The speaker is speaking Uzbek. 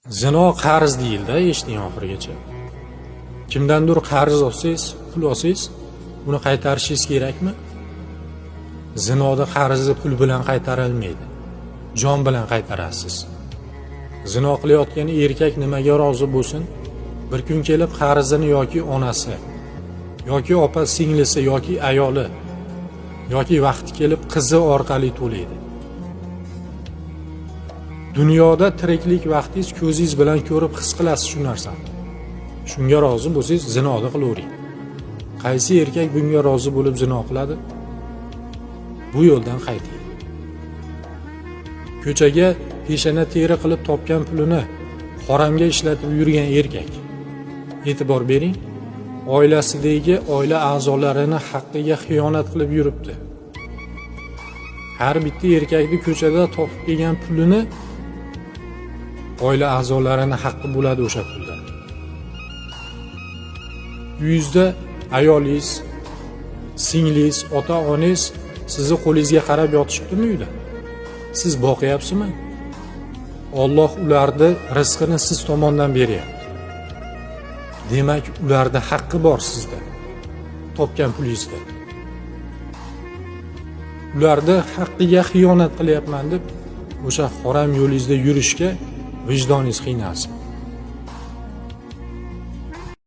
Zino qarz deyildi, eshiting oxirigacha. Kimdandir qarz olsangiz, pul olsangiz, uni qaytarishingiz kerakmi? Zinoda qarzni pul bilan qaytarilmaydi. Jon bilan qaytarasiz. Zino qilayotgan erkak nimaga rozi bo'lsin? Bir kun kelib qarzini yoki onasi, yoki opa singlisi, yoki ayoli, yoki vaqti kelib qizi orqali to'laydi. Dunyoda tiriklik vaqtingiz ko'zingiz bilan ko'rib his qilasiz shu narsani. Shunga rozi bo'lsangiz, zinoda qilavering. Qaysi erkak bunga rozi bo'lib zino qiladi? Bu yo'ldan qayting. Ko'chaga peshana teri qilib topgan pulini haromga ishlatib yurgan erkak. E'tibor bering, oilasidagi oila a'zolarini haqqiga xiyonat qilib yuribdi. Har bitta erkakni ko'chada topib kelgan pulini oila a'zolarini haqqi bo'ladi o'sha pulda. Uyingizda ayolingiz, singlingiz, ota-onangiz sizni qo'lingizga qarab yotishibdimi uyda? Siz boqyapsizmi? Alloh ularni rizqini siz tomondan beryapti. Demak, ularda haqqi bor sizda. Topgan pulingizda. Ularni haqqiga xiyonat qilyapman deb o'sha harom yo'lingizda yurishga vijdoningiz qiynalsin.